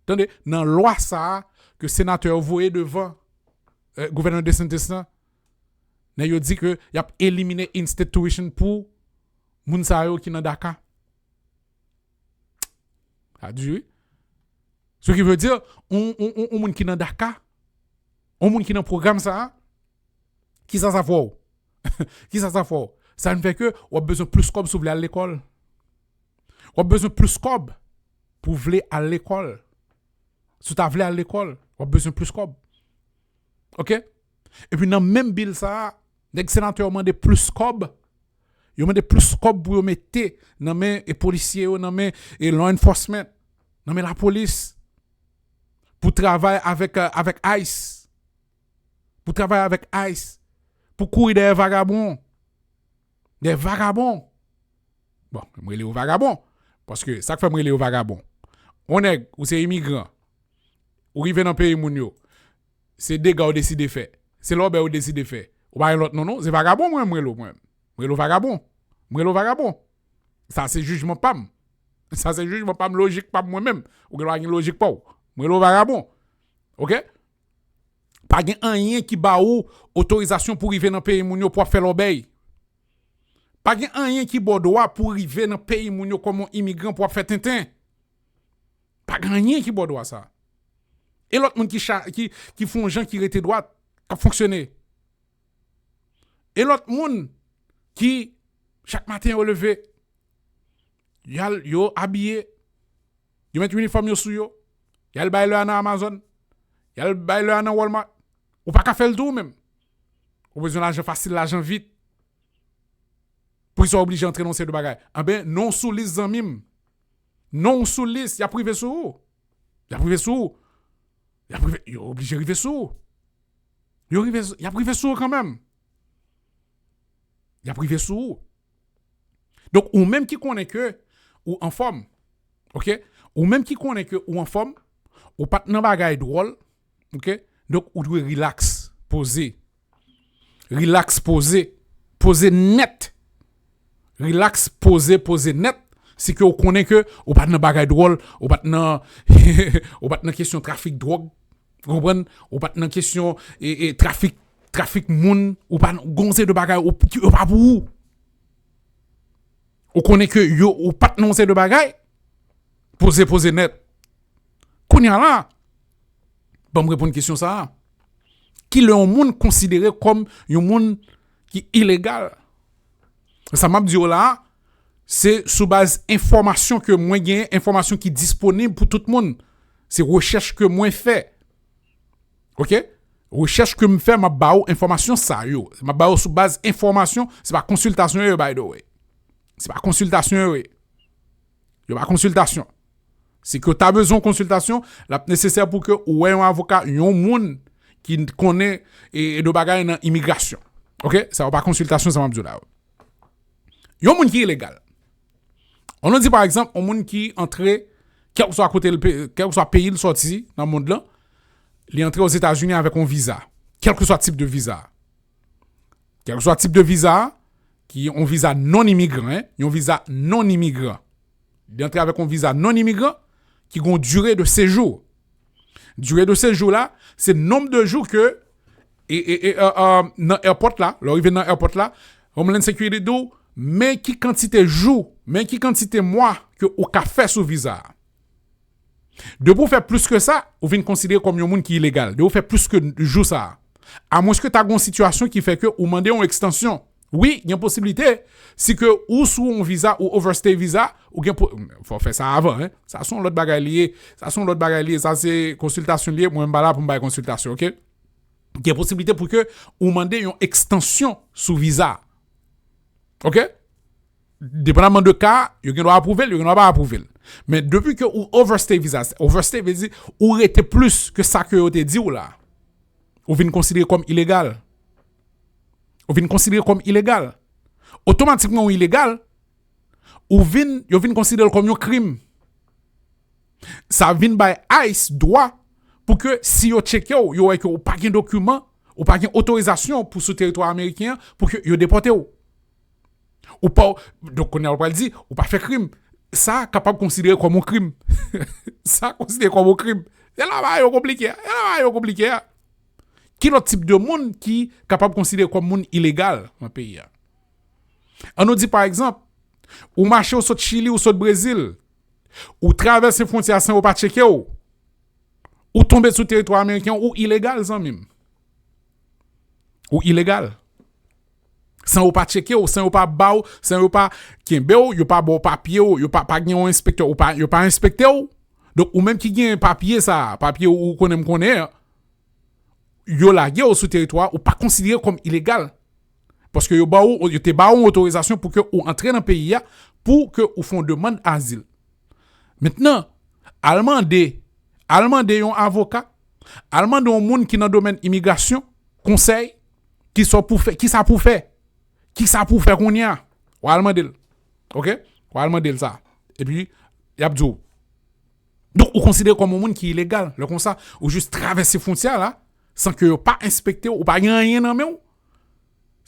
tande, nan lwa sa a ke senatè yo voye devan, eh, gouvènè DeSantis lan, nèg yo di ke y ap elimine in-state tuition pou moun sa yo ki nan DACA. Sa di, wi. Ce qui veut dire, yon, yon, yon, yon moun ki nan DACA, yon moun ki nan pwogram sa a, kisa sa fè w? Kisa sa fè w? Sa vin fè ke w ap bezwen plis kòb si w vle al lekòl. W ap bezwen plis kòb pou w vle al lekòl. Si w ta vle al lekòl, w ap bezwen plis kòb. Oke? Epi nan menm bil sa a, nèg senatè yo mande plis kòb. Yo mande plis kòb pou yo mete nan men e polisye yo, nan men e law enforcement, nan men lapolis. Pou travay avèk, euh, avèk ICE. Pou travay avèk ICE. Pou kouri dèyè vagabon. Dèyè vagabon. Bon, m rele yo vagabon. Paske sa k fè m rele yo vagabon. Yon nèg, ou se imigran. Ou rive nan peyi moun yo. Se dega ou deside fè. Se lòbèy ou deside fè. Ou pa gen lòt non, non. Se vagabon mwen, m rele w mwen. M rele w vagabon. M rele w vagabon. Sa se jijman pa m. Sa se jijman pa m, lojik pa m mwen menm. Ou gen dwa gen lojik pa w. M rele w vagabon. Oke? Pa gen anyen ki ba ou otorizasyon pou rive nan peyi moun yo pou w ap fè lòbèy. Pa gen anyen ki ba w dwa pou rive nan peyi moun yo kòm yon imigran pou w ap fè tenten. Pa gen anyen ki ba w dwa sa. E lòt moun ki cha-, ki, ki fè yon jan ki rete dwat, k ap fonksyone. E lòt moun ki, chak maten yo leve, y al, yo abiye, yo met inifòm yo sou yo, y al bay lè a nan Amazon, y al bay lè a nan Walmart. Ou pa ka fè l tou ou menm. Ou bezwen lajan fasil, lajan vit. Poukisa w oblije antre nan yon seri de bagay? Anben, non w sou lis, zanmi m. Non w sou lis, y ap rive sou ou. Y ap rive sou ou. Y ap rive, yo oblije rive sou ou. Yo rive, y ap rive sou ou kanmenm. Y ap rive sou ou. Donk, ou menm ki konnen ke ou anfòm, oke? Ou menm ki konnen ke ou anfòm, ou pa t nan bagay dwòl, oke? Donk, ou dwe rilaks, poze. Rilaks, poze. Poze nèt. Rilaks, poze, poze nèt. Si ke ou konnen ke ou pa t nan bagay dwòl, ou pa t nan, ou pa t nan kesyon trafik dwòg, ou konprann? Ou pa t nan kesyon, e, e, trafik, trafik moun, ou pa t nan, gon seri de bagay, ou, ki, yo pa pou ou. Ou konnen ke yo, ou pa t nan yon seri de bagay, poze, poze nèt. Kounye a la, ban m reponn kesyon sa a. Kilè yon moun konsidere kòm yon moun ki ilegal? Sa m ap di w la a, se sou baz enfòmasyon ke mwen genyen, enfòmasyon ki disponib pou tout moun. Se rechèch ke mwen fè. Oke? Rechèch ke m fè, m ap ba w enfòmasyon sa yo. M ap ba w sou baz enfòmasyon, se pa konsiltasyon yo ye, by the way. Se pa konsiltasyon yo ye. Yo pa konsiltasyon. Si ke w ta bezwen yon konsiltasyon, l ap nesesè pou ke ou wè yon avoka, yon moun ki konnen e, e de bagay nan imigrasyon. Oke? Sa yo pa konsiltasyon, sa m ap di w la yo. Yon moun ki ilegal. Ann nou di, pa egzanp, yon moun ki antre, kèlkeswa kote l pe-, kèlkeswa peyi l sòti nan mond lan, li antre Ozetazini avèk yon viza. Kèlkeswa tip de viza. Kèlkeswa tip de viza, ki yon viza non imigran, en, yon viza non imigran. Li antre avèk yon viza non imigran ki gon dire de sejou. Dire de sejou la, se nonb de jou ke e, e, e, e, e, nan airport la, lè w rive nan airport la, Homeland Security di w, men ki kantite jou, men ki kantite mwa ke ou ka fè sou viza a. Depi w fè plis ke sa, ou vin konsidere kòm yon moun ki ilegal. Depi w fè plis ke jou sa a. Amwenske ta gen yon sitiyasyon ki fè ke ou mande yon ekstansyon. Wi, gen posiblite, si ke ou sou yon viza, ou overstay viza, ou gen po-, fò fè sa avan, hein. Sa se yon lòt bagay li ye. Sa se yon lòt bagay li ye. Sa se konsiltasyon li ye. Mwen, m pa la pou m bay konsiltasyon, oke? Gen posiblite pou ke ou mande yon ekstansyon sou viza. Oke? Depandaman de ka, yo gen dwa apwouve l, yo gen dwa pa apwouve l. Men depi ke ou overstay viza, overstay vle di ou rete plis ke sa ke yo te di w la. Ou vin konsidere kòm ilegal. Ou vin konsidere kòm ilegal. Otomatikman ou ilegal, ou vin, yo vin konsidere l kòm yon krim. Sa vin bay ICE dwa pou ke si yo tcheke w, yo wè ke ou pa gen dokiman, ou pa gen otorizasyon pou sou teritwa ameriken an, pou ke yo depòte w. Ou pa, donk kounye a ou pral di, ou pa fè krim. Sa kapab konsidere kòm yon krim. Sa konsidere kòm yon krim. Se la bagay yo konplike a. Se la bagay yo konplike a. Ki lòt tip de moun ki kapab konsidere kòm moun ilegal nan peyi a? An nou di, pa egzanp, ou mache, ou sot Chili, ou sot Brezil, ou travèse fwontyè a san yo pa tcheke w, ou tonbe sou teritwa ameriken, ou ilegal, zanmi m. Ou ilegal. San yo pa tcheke w, san yo pa ba w, san yo pa kenbe w, yo pa ba w papye w, yo pa, pa gen yon enspektè, ou pa, yo pa enspekte w. Donk, ou menm ki gen papye sa, papye ou konnen m konnen an, yo lage w sou teritwa, ou pa konsidere kòm ilegal. Paske yo ba w, yo te ba w yon otorizasyon pou ke ou antre nan peyi a, pou ke ou fè yon demann azil. Mentnan, al mande, al mande yon avoka, al mande yon moun ki nan domèn imigrasyon, konsèy, ki sa pou fè, ki sa pou fè, ki sa pou fè kounye a. W al mande l. Oke? W al mande l sa. Epi, y ap di w. Donk, ou konsidere kòm yon moun ki ilegal. Lè konsa, ou jis travèse fwontyè a la, san ke yo pa enspekte w, ou pa gen anyen nan men w.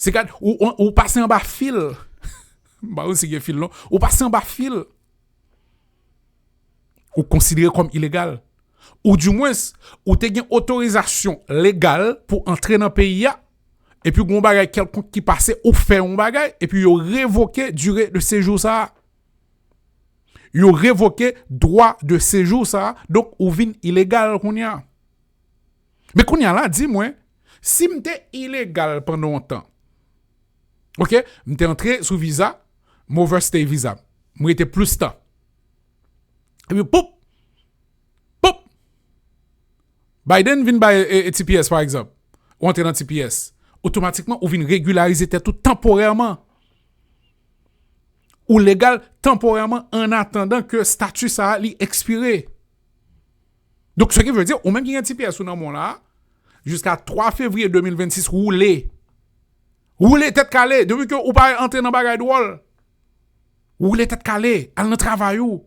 Se gad, ou, ou, ou pase anba fil. M pa konn si gen fil non. Ou pase anba fil. Ou konsidere kòm ilegal. Ou dimwens, ou te gen otorizasyon legal pou antre nan peyi a, epi gon bagay kèlkonk ki pase, ou fè yon bagay, epi yo revoke dire de sejou sa a. Yo revoke dwa de sejou sa a, donk ou vin ilegal kounye a. Men kounye a la, di mwen, si m te ilegal pandan yon tan, oke, m te antre sou viza, m overstay viza, m rete plis tan. Epi, poup! Poup! Biden vin bay e, e, T P S, pa egzanp. Ou antre nan T P S. Otomatikman, ou vin regilarize tèt ou tanporèman. Ou legal tanporèman an atandan ke stati sa a li ekspire. Donk, sa ki vle di, ou menm ki gen T P S ou nan men w la, jiska twa fevriye de mil vennsis, woule. Woule tèt kale, depi ke ou pa antre nan bagay dwòl. Woule tèt kale, al nan travay ou.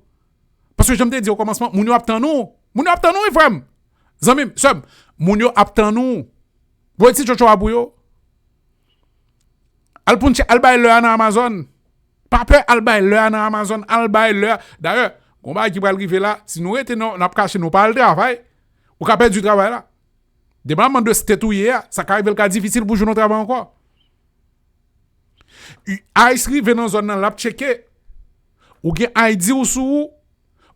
Paske jan m te di o kòmansman, moun yo ap tann ou. Moun yo ap tann ou, wi, frè m. Zanmi m, sè m, moun yo ap tann ou. Voye ti tchotcho a pou yo. Al pounche, al bay lè a nan Amazon. Pa pè, al bay lè a nan Amazon, al bay lè a. Dayè, gon bagay ki pral rive la, si nou rete nan, n ap kache, nou pa al travay, ou ka pèdi travay la. Depandaman de state ou ye a, sa ka rive l ka difisil pou jwenn yon travay ankò. ICE rive nan zòn nan, l ap tcheke. Ou gen I D ou sou ou,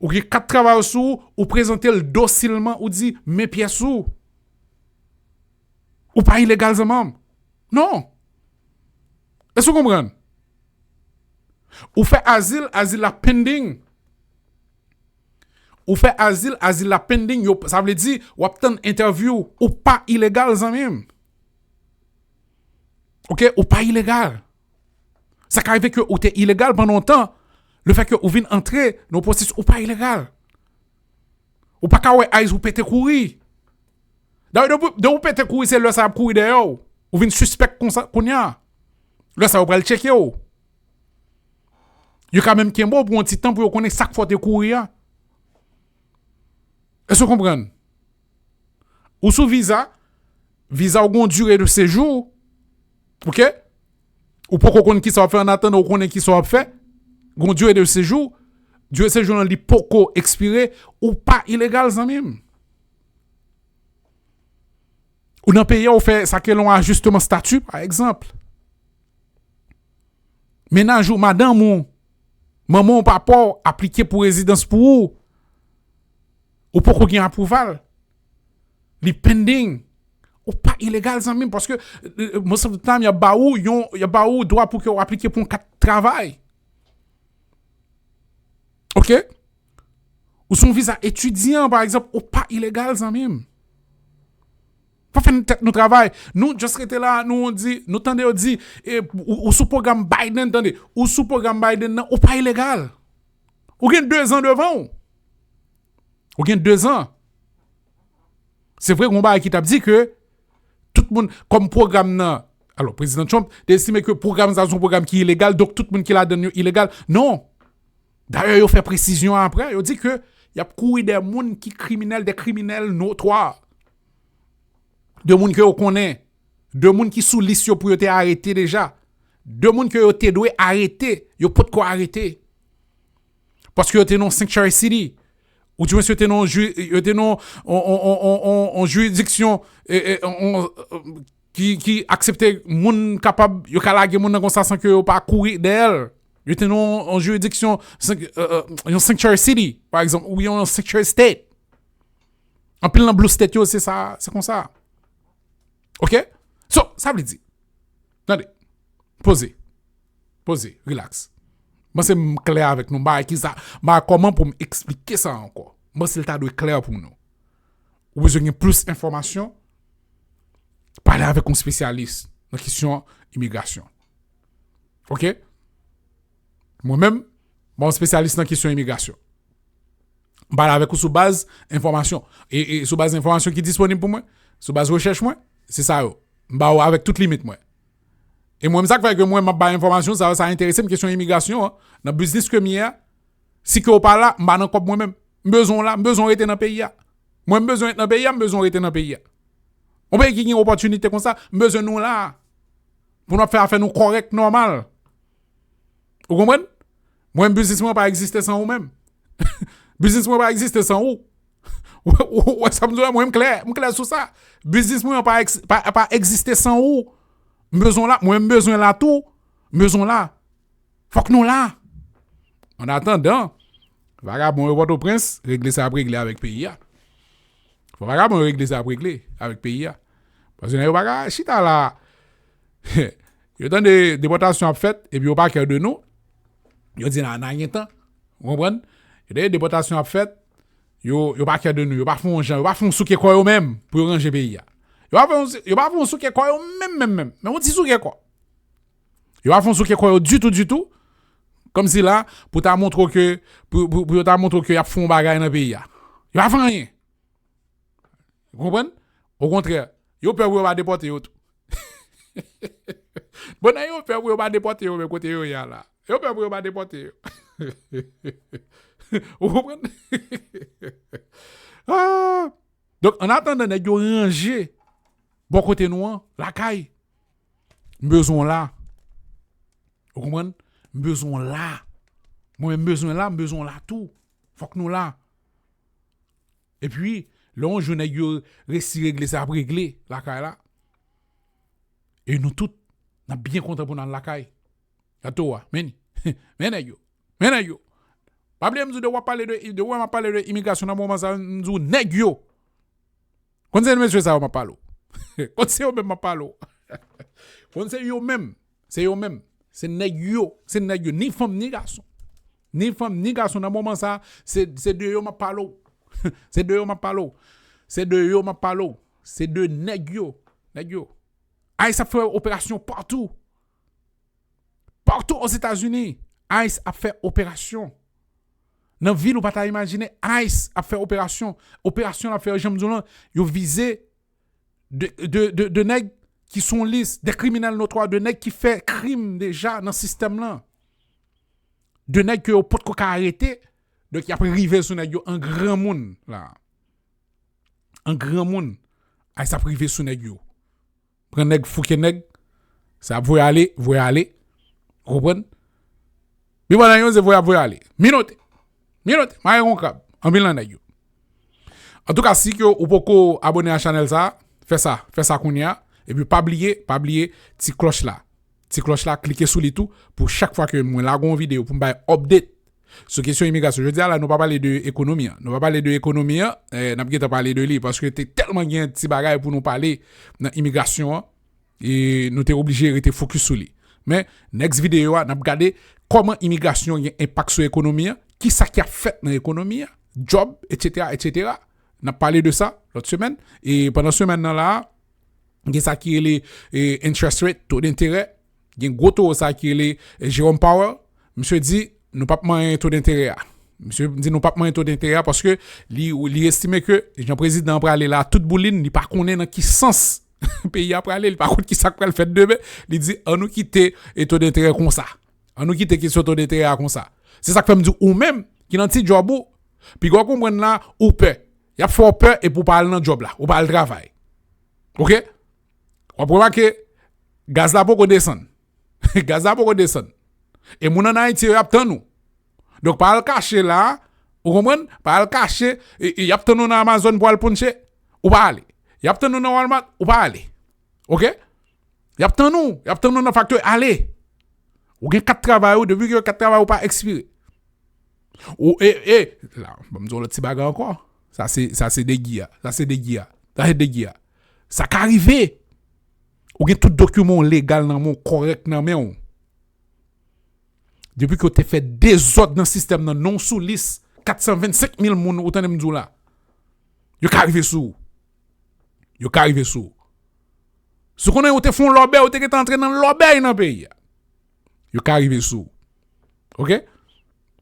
ou gen kat travay ou sou ou, ou prezante l dosilman, ou di, men pyès ou. Ou pa ilegal, zanmi m. Non. Èske w konprann? Ou fè azil, azil la pending. Ou fè azil, azil la pending. Yo, sa vle di, w ap tann entèvyou. Ou pa ilegal, zanmi m. Oke, ou pa ilegal. Sa ka rive ke ou te ilegal pandan yon tan. Lefètke ou vin antre nan yon pwosesis, ou pa ilegal. Ou pa ka wè ICE ou pete kouri. Dayè, depi, depi ou pete kouri, se lè sa y ap kouri dèyè w. Ou vin sispèk konsa, kounye a. Lè sa yo pral tcheke w. Yo ka menm kenbe w pou yon ti tan pou yo konnen sa k fè w te kouri a. Èske w konprann? Ou sou viza, viza w gon dire de sejou, oke? Ou poko konn kisa w ap fè, an atandan ou konnen kisa w ap fè. Gon dire de sejou, dire sejou lan li poko ekspire, ou pa ilegal, zanmi m. Ou nan peyi a, ou fè sa ke yon ajisteman stati, pa egzanp. Mennaj ou, madanm ou, Manman w, papa w aplike pou rezidans pou ou. Ou poko gen apwouval. Li pending. Ou pa ilegal, zanmi m, paske, euh, most of the time, y ap ba ou yon, y ap ba ou dwa pou ke w aplike pou yon kat travay. Ok? Ou se yon viza etidyan, pa egzanp, ou pa ilegal, zanmi m. Pa fè n tèt nou travay. Nou just rete la, nou di, nou tande yo di, e, ou, ou sou pwogram Biden, tande. Ou sou pwogram Biden nan, ou pa ilegal. Ou gen de zan devan w. Ou gen de zan. Se vre, gon bagay ki t ap di ke tout moun, kòm pwogram nan, alò, Prezidan Trump te estime ke pwogram sa se yon pwogram ki ilegal, donk tout moun ki ladan l yo ilegal. Non. Dayè, yo fè presizyon apre, yo di ke y ap kouri dèyè moun ki kriminèl, de kriminèl notwa. De moun ke yo konnen. De moun ki sou lis yo pou yo te arete deja. De moun ke yo te dwe arete, yo potko arete. Paske yo te nan sanctuary city. Ou di mwen yo te nan ju-, yo te nan on, on, on, on, on, on jiridiksyon, e, e, on, on, ki, ki aksepte moun kapab, yo ka lage moun nan konsa san ke yo pa kouri dèyè l. Yo te nan on jiridiksyon, sank-, e, e, yon sanctuary city, pa egzanp, oubyen yon sanctuary state. Anpil nan blue state yo, se sa, se konsa. Ok? So, sa vle di, tande, poze, poze, relax. M panse m klè avèk nou, m pa wè ki sa, m pa wè kòman pou m eksplike sa ankò. M panse l ta dwe klè pou nou. Ou bezwen gen plis enfòmasyon, pale avèk yon espesyalis nan kesyon imigrasyon. Ok? Mwen menm, m pa yon espesyalis nan kesyon imigrasyon. M pale avèk ou sou baz enfòmasyon. E, e sou baz enfòmasyon ki disponib pou mwen, sou baz rechèch mwen, se sa yo. M ba ou avèk tout limit mwen. E mwen, sa k fè ke mwen, m ap bay enfòmasyon, sa, sa enterese m, kesyon imigrasyon an, nan biznis ke m ye a, si ke w pa la, m pa nan kòb mwen menm. M bezwen w la, m bezwen w rete nan peyi a. Mwen, m bezwen w rete nan peyi a, m bezwen w rete nan peyi a. Yon peyi ki gen opòtinite konsa, m bezwen nou la. Pou n ap fè afè nou kòrèk, nòmal. Ou konprann? Mwen, biznis mwen pa egziste san ou menm. Biznis mwen pa egziste san ou. Ou, ou, ou wè sa m di w la, mwen, m klè, m klè sou sa. Biznis mwen pa, ex-, pa, pa egziste san ou. M bezwen w la, mwen, m bezwen w la tou. M bezwen w la. Fòk nou la. An atandan, vagabon yo Pòtoprens, regle sa y ap regle avèk peyi a. Fò vagabon yo regle sa y ap regle avèk peyi a. Paske nèg yo pa ka chita la. Yo tande depòtasyon ap fèt, epi yo pa kè de nou. Yo di nan, nan gen tan. Ou konprann? Yo tande depòtasyon ap fèt, yo, yo pa kè de nou. Yo pa fè yon jan, yo pa fè yon souke kò yo menm pou yo ranje peyi a. Yo pa fè yon, yo pa fè yon souke kò yo menm, menm, menm. Men yon ti souke kò. Yo pa fè yon souke kò yo ditou, ditou. Kòmsi la, pou ta montre w ke, pou, pou, pou yo ta montre w ke y ap fè yon bagay nan peyi a. Yo pa fè anyen. Ou konprann? Okontrè, yo pè pou yo pa depòte yo tou. Bon, nan yo pè pou yo pa depòte yo, men kote yo ye a la. Yo pè pou yo pa depòte yo. Ou konprann? Ah! Donk, an atandan nèg yo ranje bò kote nou an, lakay, m bezwen w la. Ou konprann? M bezwen w la. Mwen menm m bezwen w la, m bezwen w la tou. Fòk nou la. Epi, lè yon jou nèg yo resi regle sa y ap regle lakay la, e nou tout, n ap byen kontan pou n al lakay. Gade toro a, men li. Men nèg yo. Men nèg yo. Pa bliye m di w de w ap pale de, de w m ap pale de imigrasyon nan moman sa, m di w nèg yo. Konn se mesye sa yo m ap pale w. Konn se yo menm m ap pale w. Konn se yo menm. Se yo menm. Se nèg yo. Se nèg yo. Ni fanm, ni gason. Ni fanm, ni gason. Nan moman sa, se, se de yo m ap pale w. Se de yo m ap pale w. Se de yo m ap pale w. Se de nèg yo. Nèg yo. ICE ap fè operasyon patou. Patou Ozetazini, ICE ap fè operasyon. Nan vil ou pa ta imajine, ICE ap fè operasyon. Operasyon l ap fè yo, jan m di w lan, yo vize de, de, de, de nèg ki sou yon lis, de kriminèl notwa, de nèg ki fè krim deja nan sistèm lan. De nèg ke yo potko ka arete, donk y ap rive sou nèg yo an granmoun la. An granmoun, ICE ap rive sou nèg yo. Pran nèg, fouke nèg. Se ap voye ale, voye ale. Ou konprann? Pi bon nan yo, se voye ap voye ale. Minote. Minote. Mare kon krab. Anpil nan nèg yo. Antouka, si ke ou poko abone a chanèl sa, fè sa. Fè sa kounye a. Epi pa bliye, pa bliye ti klòch la. Ti klòch la, klike sou li tou. Pou chak fwa ke mwen lage yon videyo, pou m bay update Sou kesyon imigrasyon, jodi a la, nou pa pale de ekonomi an. Nou pa pale de ekonomi an, eh, n ap gentan pale de li, paske te tèlman gen ti bagay pou nou pale nan imigrasyon an, e nou te oblije rete fokis sou li. Men, next videyo a, n ap gade kòman imigrasyon gen enpak sou ekonomi an, ki sa ki ap fèt nan ekonomi an, djòb, etsetera, etsetera. N ap pale de sa lòt semèn. E pandan semèn nan la, gen sa ki rele, eh, interest rate, to denterè. Gen gwo towo sa ki rele, eh, Jerome Powell. Misye di, nou p ap manyen to denterè a. Misye di, nou p ap manyen to denterè a paske li, li estime ke jan prezidan an prale la, tout boulin, li pa konnen nan ki sans peyi a prale, li pa konn ki sa k pral fèt demen. Li di, ann nou kite, eh, to denterè konsa. Ann nou kite kesyon to denterè a konsa. Se sa k fè m di, ou menm ki nan ti djòb ou, piga w konprann la, ou pè. Y ap fè w pè epi w pa al nan djòb la, ou pa al travay. Oke? W ap remake, gaz la poko desann. Gaz la poko desann. E moun ann Ayiti yo, y ap tann ou. Donk, pa al kache la, ou konprann? Pa al kache, e, e, y ap tann ou nan Amazon pou al ponche, ou pa ale. Y ap tann ou nan Walmart, ou pa ale. Oke? Y ap tann ou, y ap tann ou nan factory, ale. Ou gen kat travay ou, depi ke kat travay ou pa ekspire. Ou, e, e, la, ban m di yon lòt ti bagay ankò. Sa se, sa se degi a. Sa se degi a. Sa se degi a. Sa ka rive. Ou gen tout dokiman w legal nan men w, kòrèk nan men w. Depi ke w te fè dezòd nan sistèm nan, non w sou lis kat san vennsenk mil moun, ou tande m di w la. Yo ka rive sou ou. Yo ka rive sou ou. Si w konnen ou te fè yon lòbèy, ou te gentan antre nan lòbèy nan peyi a. Yo ka rive sou ou. Oke?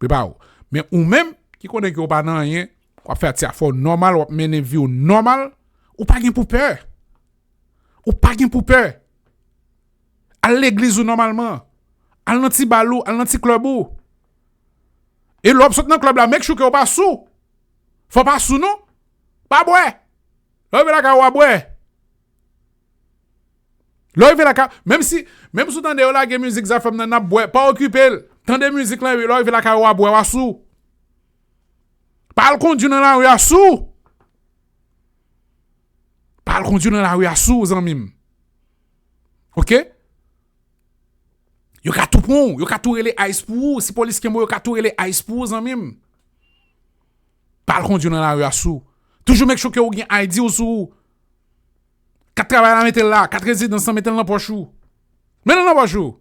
Prepare w. Men ou menm ki konnen ke w pa nan anyen, w ap fè ti afè w nòmal, w ap mennen vi w nòmal, ou pa gen pou pè. Ou pa gen pou pè. Al legliz ou nòmalman. Al nan ti bal ou, al nan ti klèb ou. E lè w ap sot nan klèb la, make sure ke w pa sou. Fò w pa sou non. Pa bwè. Lè w rive lakay ou, w a bwè. Lè w rive lakay, menm si, menm si w tande yo lage mizik Zafèm nan, n ap bwè, pa okipe l. Tande mizik lan, epi lè w rive lakay ou, w a bwè, w a sou. Pa al kondui nan lari a sou. Pa al kondui nan lari a sou, zanmi m. Oke? Yo ka tou pran w, yo ka tou rele ice pou ou. Si polis kenbe w, yo ka tou rele ice pou ou, zanmi m. Pa al kondui nan lari a sou. Toujou make sure ke ou gen I D ou sou ou. Kat travay la, mete l la. Kat rezidans lan, mete l nan pòch ou. Mete l nan pòch ou.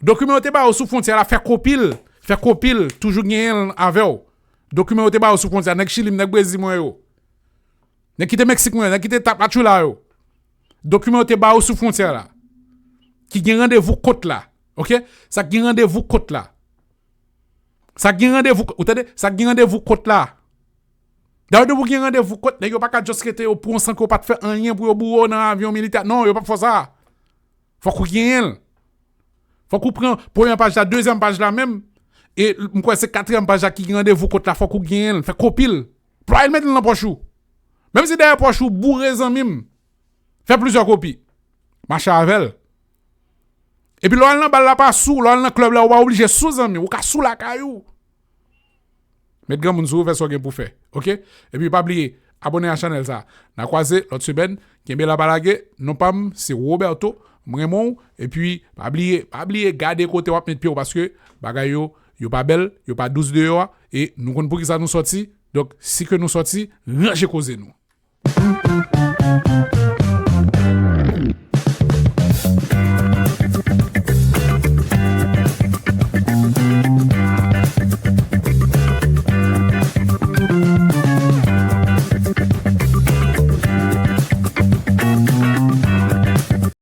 Dokiman yo te ba ou sou fwontyè la, fè kopi l. Fè kopi l. Toujou genyen l avè w. Dokiman yo te ba ou sou fwontyè, nèg Chili m, nèg Brezil mwen yo. Nèg ki te Meksik mwen, nèg ki te Tapachula yo. Dokiman yo te ba ou sou fwontyè la. Ki gen randevou kot la. Oke? Sa k gen randevou kot la. Sa k gen randevou, ou tande? Sa k gen randevou kot la. Dayè, depi w gen randevou kot, nèg yo pa ka just rete yo pran w san ke w pa t fè anyen pou yo boure w nan avyon militè. Non, yo p ap fè sa. Fòk ou genyen l. Fòk ou pran premyè paj la, dezyèm paj la menm. E m kwè se katriyèm paj la ki gen randevou kot la, fòk ou genyen l. Fè kopi l. Plwaye l, mete l nan pòch ou. Menm si dèyè pòch ou boure, zanmi m, fè plizyè kopi. Mache avè l. Epi lè w al nan bal la, pa sou, lè w al nan klèb la, ou pa oblije sou, zanmi. Ou ka sou lakay ou. Met granmoun sou ou, fè sa w gen pou fè. Oke? Epi pa bliye, abòne a chanèl sa. N a kwaze lòt semèn. Kenbe la, pa lage. Non pa m, se Roberto. M renmen w. Epi pa bliye, pa bliye gade kote w ap met pye w, paske bagay yo, yo pa bèl, yo pa dous deyò a. E nou konn poukisa nou sòti. Donk, si ke nou sòti, ranje koze nou.